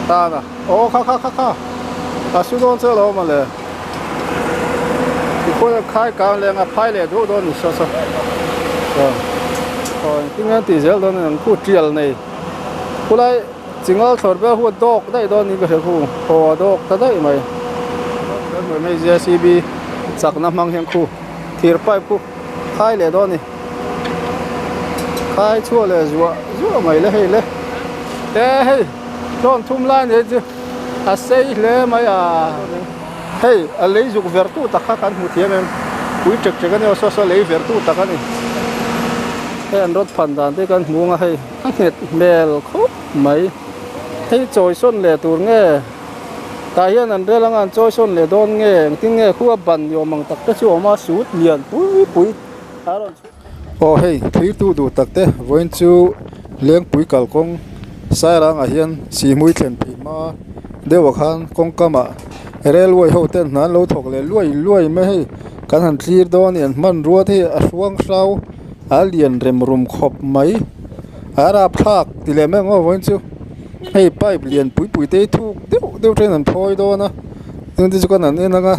Tana aw kha kha kha kha a su dawn che lo mawle tikhuan a khai kang leh anga phai leh duh dawn ni saw saw chuan aw engtin nge an tih zel dawn ang khu tial nei khulai chingal thlawr vel hu a dawk daih dawn niin ka hria khu aw a dawk ta daih mai hei jcb chakna hmang hian khu thir pipe khu khai leh dawn a ni khai chhuah leh zuah zuah mai le hei le e hei tlawn thum lai nei chu a sei hle mai a hei a lei zuk ver tu tak kha kan hmu thiam em pui ṭek ṭek a nia saw saw lei ver tu tak a ni hei an rawt phan dan te kan hmu ang a hei a nghet hmel khawp mai hei chawi sawn leh tur nge. Tah hian an rel anga an chawi sawn leh dawn nge engtin nge khu a ban ni awm ang tak te chu a awm a sut lian pui pui a rawn chhuak. Aw hei thirtu duh tak te vawiin chu Lengpui kalkawng Sairangah hian Sihmui thlen phei hma deuhah khan kawngkamah railway ho ten hna an lo thawk leh luai luai mai hei kan han thlir dawn a ni an hmanrua te hi a hruang hrau a lian rem rum khawp mai a rapthlak ti leh mai ang aw vawiin chu. Hei pipe lian pui pui te hi thuk deuh deuh then an phawi dawn a chung te chu kan han en ang a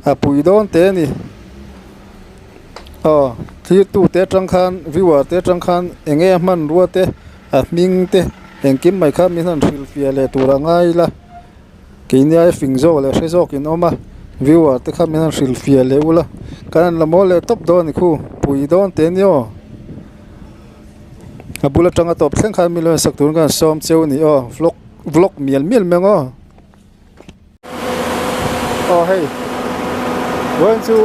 a pui dawn teh a ni aw thlir tu te atang khan viewer te atang khan eng nge a hmanrua te a hming te engkim mai kha min han hrilhfiah leh tur a ngai ila keini ai fing zawk leh hre zawk in awm a viewer te kha min han hrilhfiah leh ula kan han la mawl leh tawp dawn a ni khu pui dawn teh a ni aw. A bul atanga tawp thleng khan mi lo insak turin ka han sawm cheu a ni aw vlog vlog mial mial mai ang aw. Aw hei vawiin chu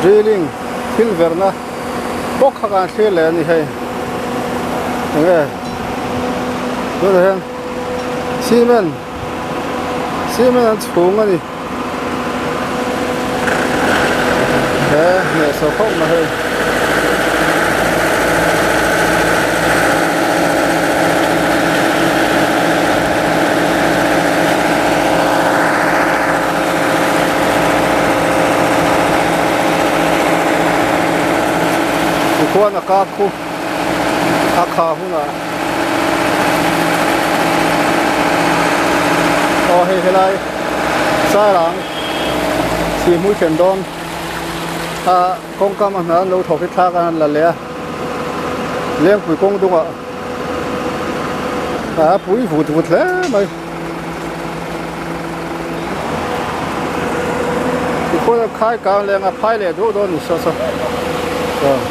drilling thil verna bawk kha kan thlir leh a ni hei enge tunah hian cement cement an chhung a ni. He hnehsawh khawp mai hei. Tikhuan a kak khu a kha hunah aw hei helai. Sairang sihhmui thlen dawn a kawngka hma hna an lo thawk hi thlak a an la leh a lengpui kawng dungah a pui vut vut hle mai tikhuan a khai kang leh ang a phai leh duh dawn a ni saw saw chuan.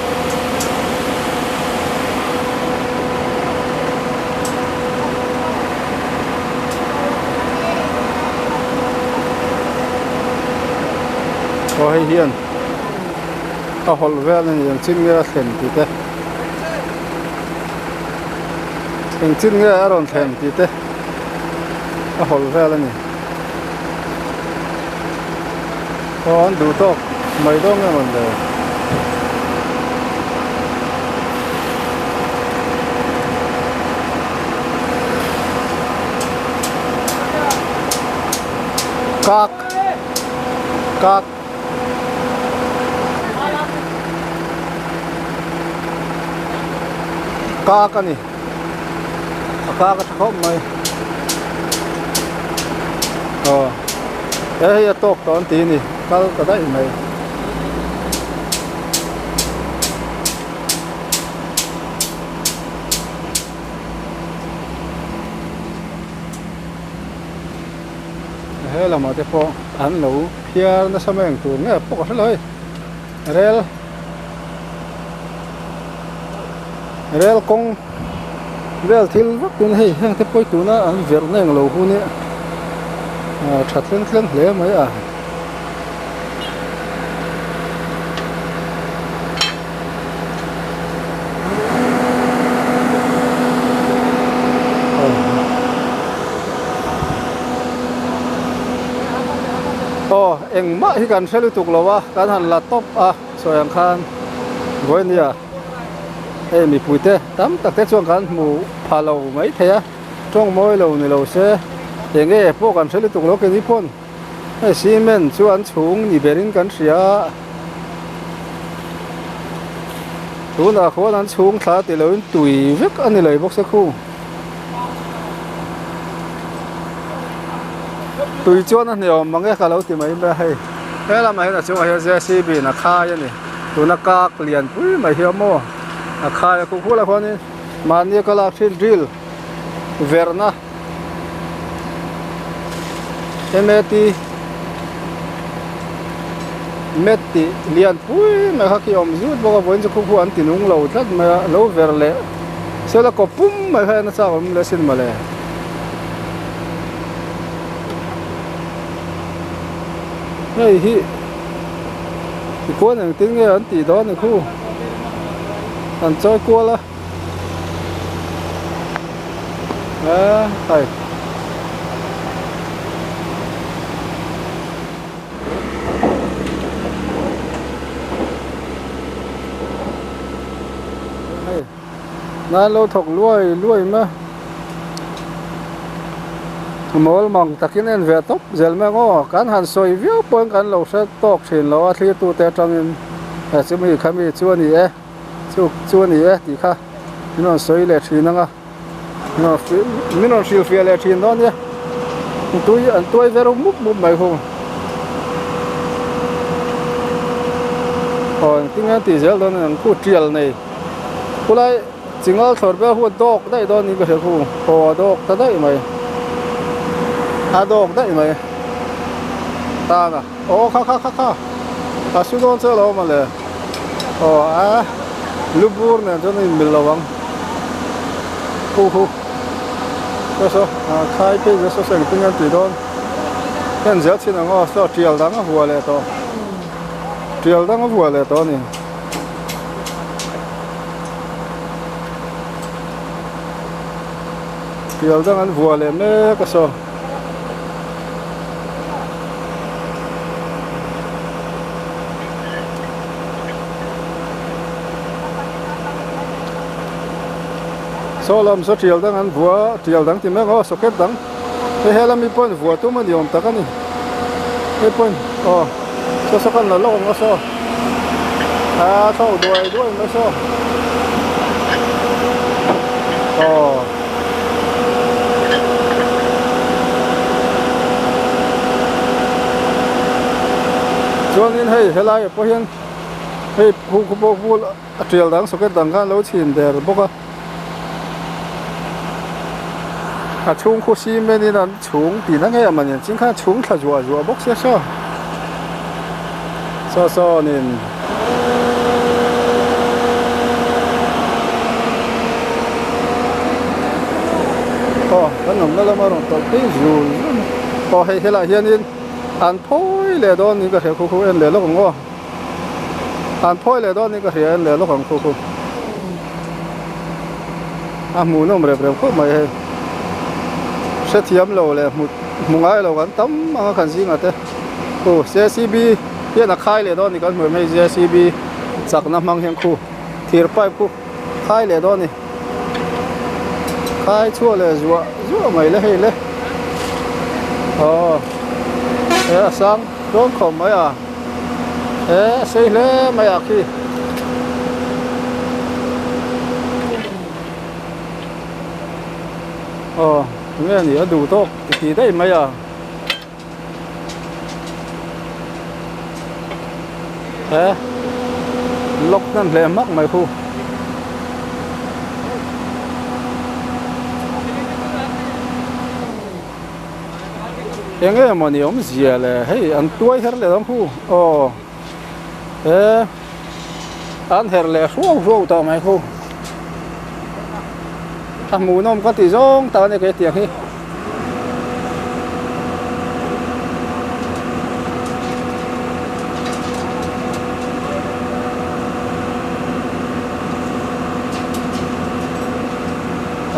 Aw hei hian a hawlh vel a ni ang chin nge a thlen tih te eng chin nge a rawn thlen tih te a hawlh vel a ni aw an duh tawk mai dawn nge mawn le. Kak kak kak a ni a kak a tha khawp mai aw he hei a tawk tawh an ti a ni kal ta daih mai. He lamah te pawh an lo phiar nasa mai ang tur nge pawh ka hre lo hei rel rel kawng vel thil vak tun hei heng te pawh hi tuna an verhna englo hun hi ah tha thleng thleng hle mai a. Aw engmah hi kan hre lutuk lo a kan han la tawp a sawi ang khan vawinia hei mipui te tam tak te chuan kan hmu pha lo mai thei a tawng mawi lo ni lo se eng nge pawh kan hre lutuk lo keini pawn. Hei cement chu an chhung ni berin kan hria a tunah khuan an chhung thla ti loin tui vek a ni lo bawk se khu. Tui chuan a hneawm mang e ka lo ti mai mai a hei. He lamah hian a chungah hian JCB in a khai a ni. Tuna kak lian pui mai hi a maw a khai a khuh khulah khuanin mahni a ka lak thin drill verhna mat mat tih lian pui mai kha khi a awm zut bawk a vawiin chu khu khu an ti nung lo tlat mai a lo ver leh sela kaw pum mai kha en a chak awm leh sin mawle. Hei hi tikuan engtin nge an tih dawn ni khu an chawi kual a eee hei. Hei nan lo thawk luai luai mai a mawl mang takin en ve tawp zel mai ang aw kan han sawi viau pawhin kan lo hre tawk thin lo a thlirtute atangin chumi kha mi chu a ni e chu chu a ni e tih kha min rawn sawi leh thin ang a min rawn hrilhfiah leh thin dawn nia tui an tuai ver mup mup mai ho aw engtin nge an tih zel dawn an khu tial nei khulai chingal thlawr vel hu a dawk daih dawn niin ka hria khu aw a dawk ta daih mai a dawk daih mai tan a aw kha kha kha kha a su dawn che lo mawle aw a lu bur nen chuan a inmil lo ang hu hu saw saw a khai phei zel saw saw engtin nge an tih dawn en zel chin ang aw saw tial dang a vuah leh tawh tial dang a vuah leh tawh a ni. Tial dang an vuah leh mek a saw. Saw lam saw tial dang an vuah tial dang ti mek aw socket dang hei helami pawhin vuah tum a ni awm tak a ni hei pawhin aw saw saw khan la lawk ang aw saw a thlawk duai duai mai saw aw. Chuanin hei helaiah pawh hian hei khu khu pawh khu a tial dang socket dang khan lo chhin der bawk a a chhung khu cement in an chhung tihna ngei ang mahni chin khan a chhung thla zuah zuah bawk sia saw saw sawnin. Aw kan awmna lama rawn tawlh phei zul zul aw hei helaiah hianin an phawi leh dawn niin ka hria khu khu en leh lawk ang aw an phawi leh dawn niin ka hria en leh lawk ang khu khu a hmuhnawm rep rep khawp mai hei hrethiam lo leh hmu hmu ngai lo kan tam ang a kan zingah te aw JCB hian a khai leh dawn a ni kan hmuh em hei JCB chakna hmang hian khu thir pipe khu khai leh dawn a ni khai chhuah leh zuah zuah mai le hei le aw he a sang dawn khawp mai a he a sei hle mai a khi. Aw enge ni a duh tawk ti ti daih mai a. He lock hnan hle hmak mai khu. Eng nge mawni awmzia le hei an tuai her leh ang khu aw he an her leh hruau hruau tawh mai khu a hmuhnawm ka ti zawng tak a ni kei tiang hi.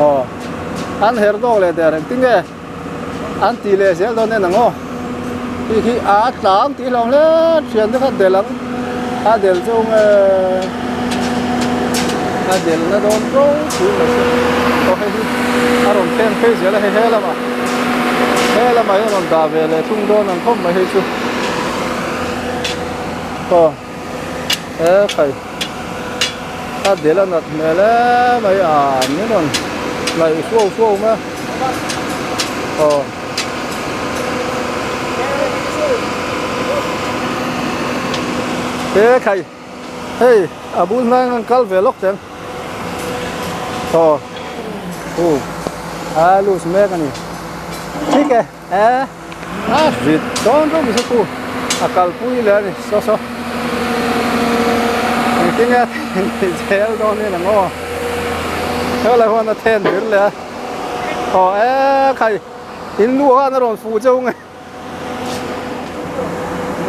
Aw an her dawk leh der engtin nge an tih leh zel dawn nen ang aw hei hi a tlang tih hlawm hle thian te kha del ang a del chu nge a del na dawn tho tih mai se aw hei hi a rawn thleng phei zel a hei he lamah he lamah hian a rawn dah ve leh thung dawn ang khawp mai hei chu aw he khai. A del a nat hmel em mai a min rawn hnaih hruau hruau mai a aw. He khai hei a bul hnai an kal ve lawk cheng aw u a lus mek a ni thik e e a rit dawn rawng chu ku a kalpui leh a ni saw saw engtin nge a zel dawn in ang aw helai huan a then vir leh a aw e khai in lu khan a rawn fuh cheu nge.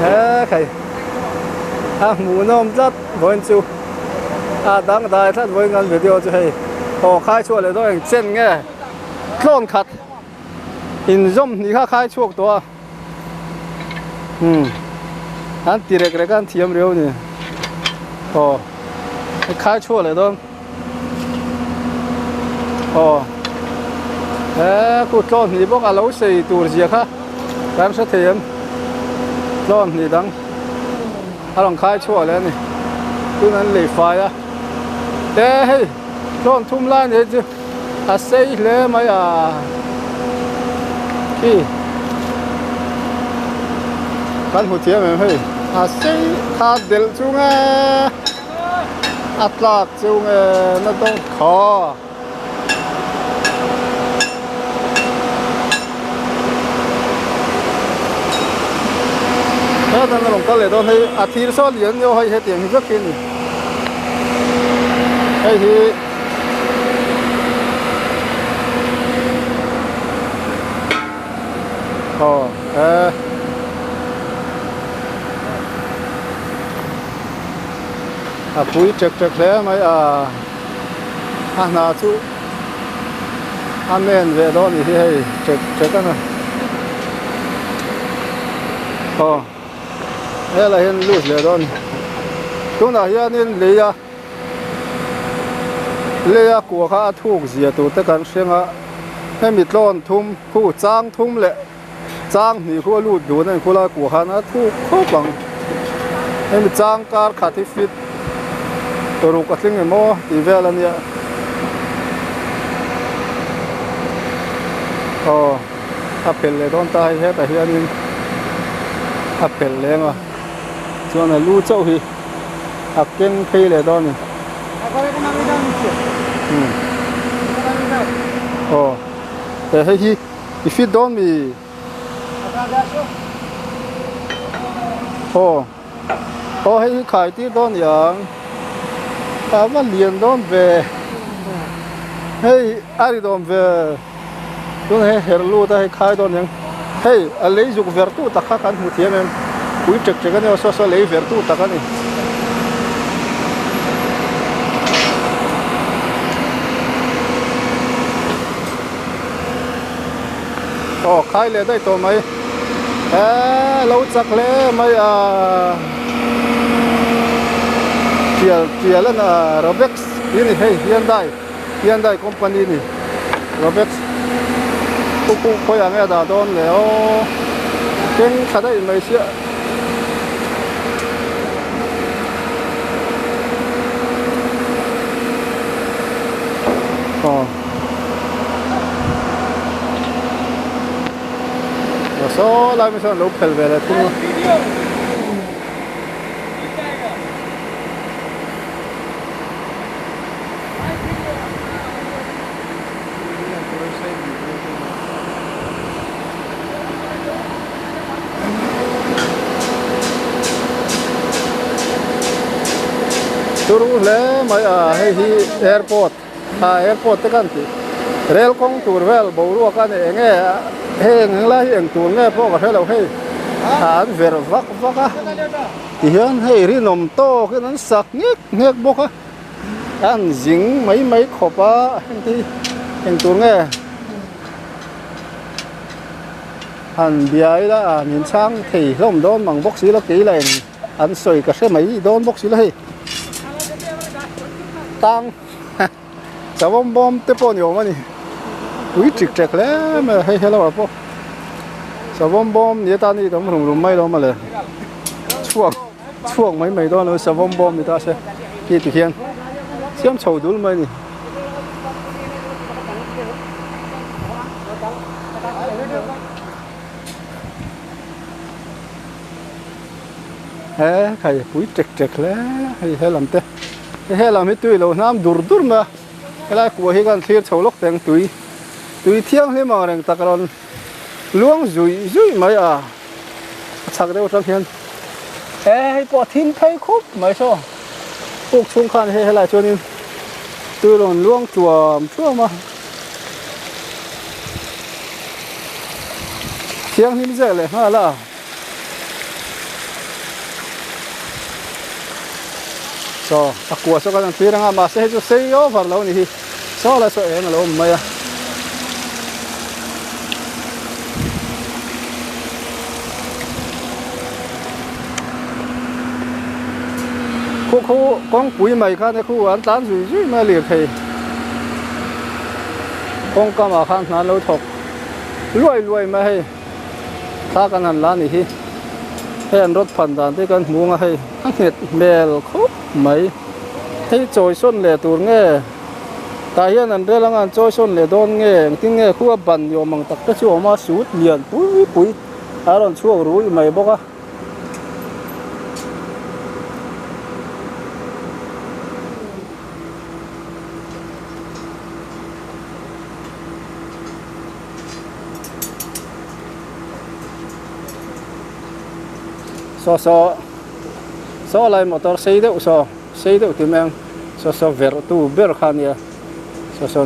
He khai a hmuhnawm tlat vawiin chu a dangdai tlat vawiin kan video chu hei aw khai chhuah leh dawn eng chen nge tlawn khat inzawm hnih kha khai chhuak tawh a umm an ti rek rek a an thiam riau a ni aw khai chhuah leh dawn. Aw he kut tlawn hnih bawk a lo sei tur zia kha kan hre thei em tlawn hnih dang a rawn khai chhuah leh a ni tun an lei fai a te hei tlawn thum lai nei chu a sei hle mai a khi kan hmu thiam em hei a sei kha delh chung e. A tlak chu nge na dawn kha. He dan a rawn kal leh dawn hei a thir saw lian nio hei hetiang hi vek hi a ni. Hei hi aw he. A pui ṭek ṭek hle mai a, a hna chu a men ve dawn a ni hi hei ṭek ṭek a na aw helai hian lut leh dawn a ni tunah hianin lei a lei a kua kha a thuk zia tur te kan hriang a hemi tlawn thum khu chang thum leh. Chang hnih khu a lut dun a inkhul a kuah khan a thuk khawp ang. Hemi chang kar khat hi fit ruk a tling emaw tih vel a nia. Aw a pel leh dawn ta hei hetah hianin a pel leng a chuan a lu chauh hi a keng phei leh dawn a ni. Aw hei hi. I fit dawn mi? Aw aw hei hi khai tir dawn niang a va lian dawn ve hei a ri dawn ve tuna hei her lut a hei khai dawn niang hei a lei zuk ver tu tak kha kan hmu thiam em pui ṭek ṭek a nia saw saw lei ver tu tak a ni. Aw khai leh daih tawh mai eee lo chak hle mai a tial tial a na robex tih a ni hei hyundai hyundai company a ni robex khu khu khawiah nge a dah dawn le aw keng thla daih mai sia. Aw. Saw lai mai sawn an lo phel ve leh thung a. Turu hle mai a hei hi airport. A airport te kan tih rel kawng tur vel boruak a ni eng nge heng helai hi eng tur nge pawh ka hre lo hei an ver vak vak a tihian hei rinawm tawk in an sak nghek nghek bawk a an zing mai mai khawp a heng te hi eng tur nge han bia ila a min chhang thei hlawm dawn mang bawk si lo kei lah in an sawi ka hre mai dawn bawk si lo hei. Tang savawm bawm te pawh ni awm a ni pui ṭik ṭek hle mai a hei hello ah pawh savawm bawm ni atan hi tam rum rum mai lo mawle chhuak chhuak mai mai dawn lo savawm bawm ni ta se khi ti hian siam chho dul mai a ni. He khai pui tek tek hle hei helam te hei helam hi tui lo hnam dur dur mai a helai kua hi kan thlir chho lawk teng tui tui thianghlim ang reng tak rawn luang zuih zuih mai a a chhak deuh atang hian he hei pawh a thim phei khup mai saw puk chhung khan hei helai chuanin tui rawn luang tuam tuam a thianghlim zek leh nghal a. Saw a kua saw kan han thlir anga mahse hei chu sei over lo a ni hi saw lai saw eng a lo awm mai a. Khu khu kawngpui mai khan e khu an tlan zui zui mai a lirthei kawngkam ah khan hna an lo thawk luai luai mai a hei. Thla kan han la a nih hi hei an rawt phan dan te kan hmu ang a hei a nghet hmel khawp mai hei chawi sawn leh tur nge tah hian an rel anga an chawi sawn leh dawn nge engtin nge khu a ban ni awm ang tak te chu a awm a sut lian pui pui a rawn chhuak rui mai bawk a. Saw saw saw lai motor sei deuh saw sei deuh ti mai ang saw saw verh tu ber kha ania saw saw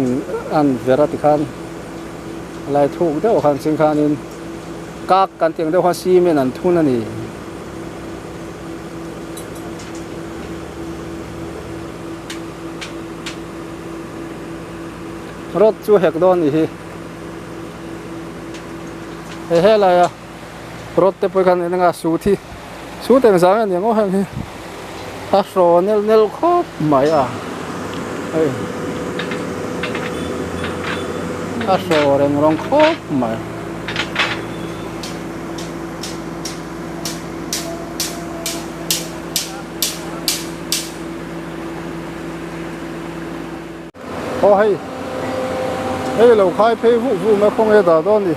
an verh a tikhan lai thuk deuh khan ching khanin kak kan tih ang deuh khan cement an thun a ni. Rod chu hek dawn a nih hi he helai a rod te pawh khan eng eng a sut hi sut eng zang ania maw heng hi a hraw nelh nelh khawp mai a hei a hraw reng rawng khawp mai. Aw hei hei lo khai phei vuh vuh mai khawnge dah dawn ni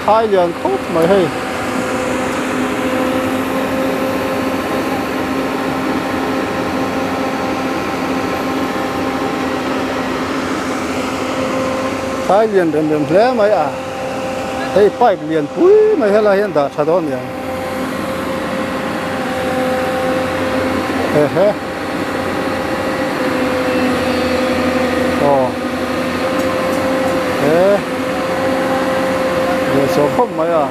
khai lian khawp mai hei. Khai lian rem rem hle mai a hei pipe lian pui mai helai hian dah tha dawn ni ang hehe. Aw he leh sawh khawp mai a.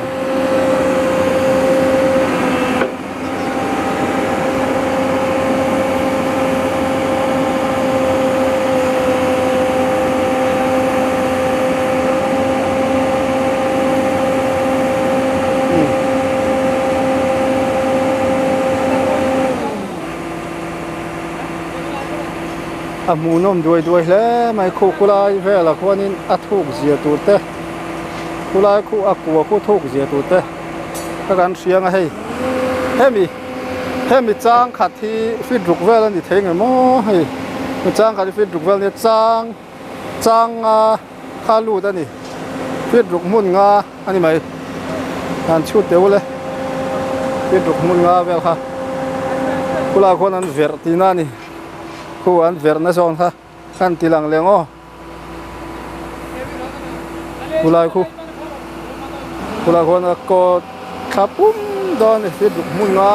A hmuhnawm duai duai hle mai khu khulai velah khuanin a thuk zia tur te khulai khu a kua khu thuk zia tur te ka kan hria ang a hei hemi hemi chang khat hi feet ruk vel a ni thei nge maw hei chang khat hi feet ruk vel a nia chang chang a kha lut a ni feet ruk hmun nga a ni mai an chhut teh ule feet ruk hmun nga vel kha khulai ah khuan an verh tihna a ni khu an verh na zawn kha khan ti lang leh ang aw khulai khu khulai khuan a kaw thla pum dawn a ni feet ruk hmun nga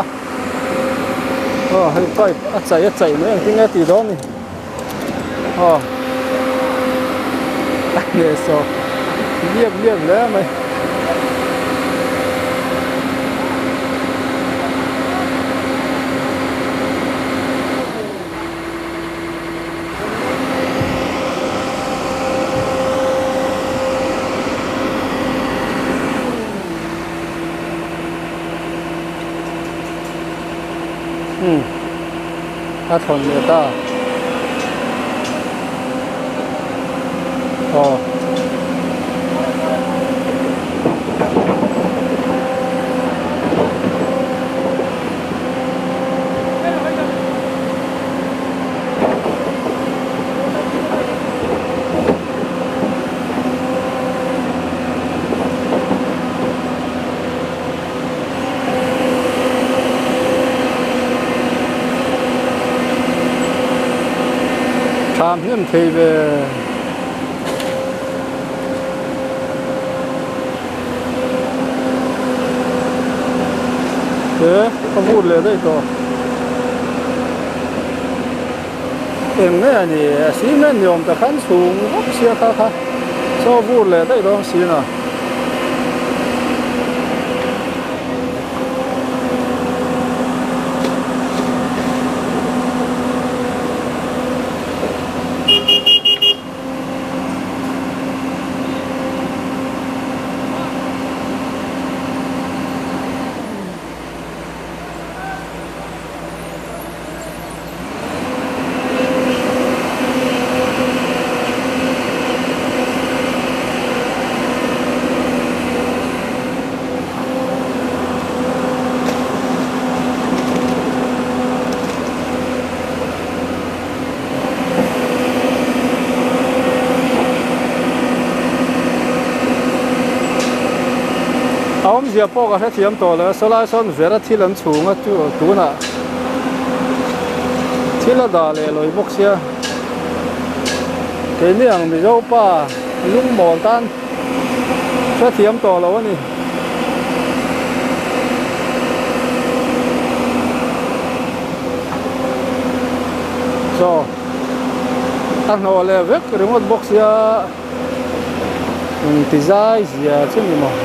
aw hei pipe a chai a chai mai engtin nge tih dawn a ni. Aw a hneh saw liak liak hle mai. Hmm. A thawn leh ta. Aw. Zam hnem thei ve. He ka vur leh daih tawh. Eng nge a ni a cement ni awm ta khan chhung vak sia kha kha chaw vur leh daih dawn sin a. A awmzia pawh ka hrethiam tawh lo a sawlai sawn vera thil an chhung a chu tunah thil a dah leh lawi bawk sia keini ang Mizo pa lungmawl tan hrethiam tawh lo a ni. Chaw a hnawh leh vek ringawt bawk sia eng ti zai zia chu ni maw.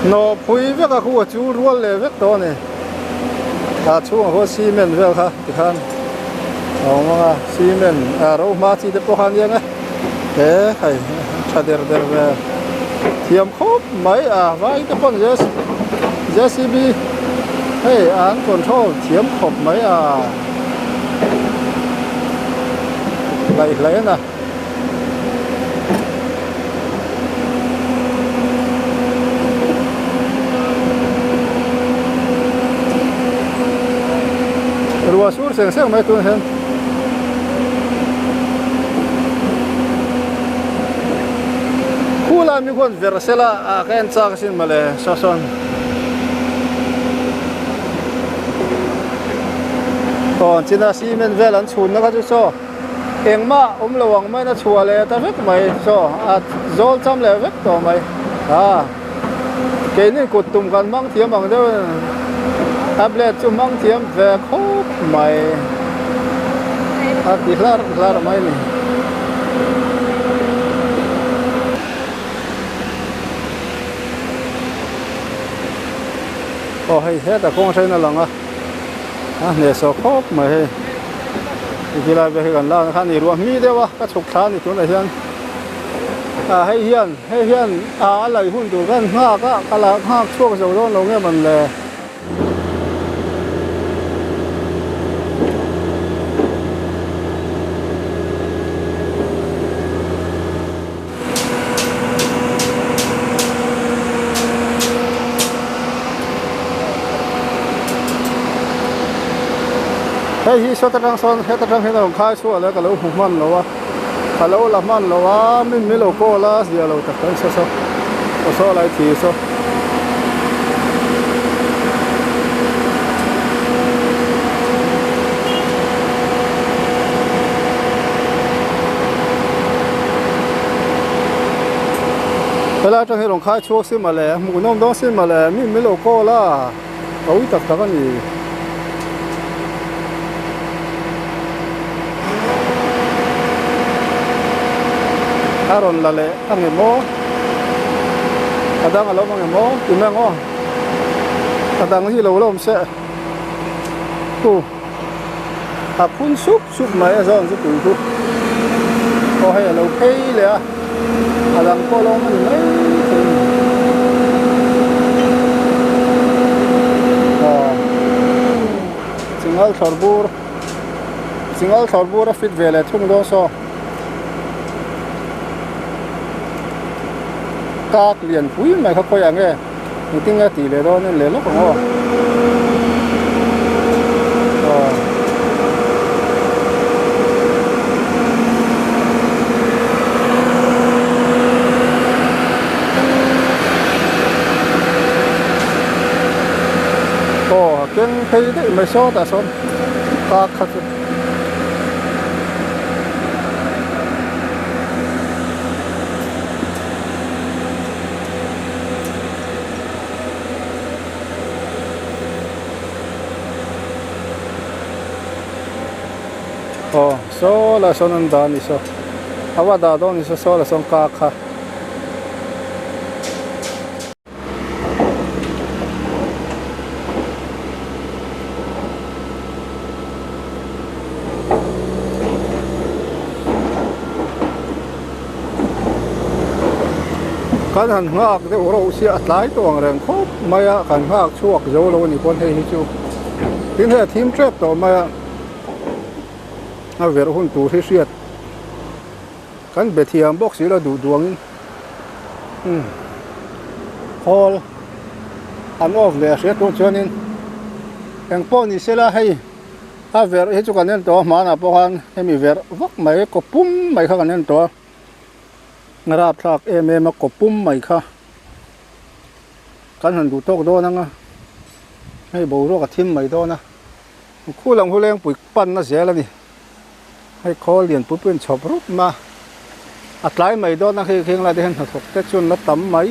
Hnawh phui vek a khu a chu rual leh vek tawh a ni a chhungah khuan cement vel kha tikhan a awm ang a cement ah ro hma chi te pawh kha a nia nge he hei tha der der ve thiam khawp mai a vai te pawn J_C_B hei an control thiam khawp mai a hlaih hlaih a na. Ruah sur seng seng mai tun hian khulai mi khuan ver sela ah ka en chak asin mawle saw sawn aw china cement vel an chhunna kha chu saw. Engmah awm lo ang maiin a chhuah leh ta vek mai saw a zawl cham leh vek tawh mai a keini kut tum kan hmang thiam ang deuh tablet chu hmang thiam ve khawp mai a ti hlar hlar mai a ni. Aw hei hetah kawng atangin a lang a. A hnehsawh khawp mai hei khilai vel hi kan lak khan i ruah hmi deuh a ka chhuk thla a ni tunah hian ah hei hian hei hian ah a laih hun tur khan nghak a ka la nghak chhuak zo dawn lo nge man le. Hei hi sawt atang sawn heta tang hian a rawn khai chhuah leh ka lo hmu hman lo a ka lo la hman lo a min min lo call a zia lo tak tak saw saw aw saw lai thi saw. Helai atang hian rawn khai chhuak si mawle hmuhnawm dawn si mawle mi min lo call a ka ui tak tak a ni. A rawn la leh ang em aw? A dang a lo awm ang em aw? Ti mai ang aw. A dang hi lo la awm se. Hu. A phun sup sup mai a zawn chu tui chu. Aw hei a lo phei leh a. A dang pawh a lo awm a ni mai thei a ni. Aw. Chingal thlawr bur. Chingal thlawr bur a fit ve leh thung dawn saw. Kak lian pui mai kha khawiah nge engtin nge tih leh dawn en leh lawk ang aw. Aw. Aw a keng phei daih mai sawtah sawn kak kha chu. Aw saw lai sawn an dah a ni saw a va dah dawn a ni saw saw lai sawn kak kha. Kan han nghak deuh reuh sia a tlai tawh ang reng khawp mai a kan nghak chhuak zo lo a ni pawn hei hi chu tin hei a thim tep tawh mai a a verh hun tur hi hriat. Kan be thiam bawk si lo duh duangin umm khawl an off leh a hriat tur chuanin eng pawh ni sela hei a verh hi chu kan en tawh a hmanah pawh khan hemi verh vak mai kaw pum mai kha kan en tawh a rapthlak em em a kaw pum mai kha kan han duh tawk dawn ang a hei boruak a thim mai dawn a khu lam hu lengpui panna zel a ni. Hei khawl lian pui pui in chhawp rup ma a tlai mai dawn a khi khing lai te hian hnathawk te chu an la tam mai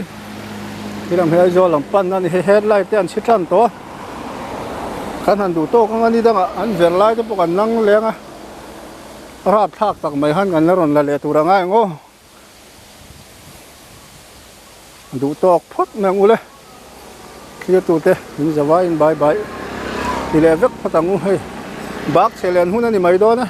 khi lam hi Aizawl lam pan na a ni hei headlight te an chhi tan tawh a kan han duh tawk ang a ni dangah an ver lai te pawh kan lang leng a rapthlak tak mai khan kan la rawn la leh tur a ngai ang aw duh tawk phawt mai ang ule thlir tute min zavaiin bye bye ti leh vek phawt ang u hei bak chhe len hun a ni mai dawn a.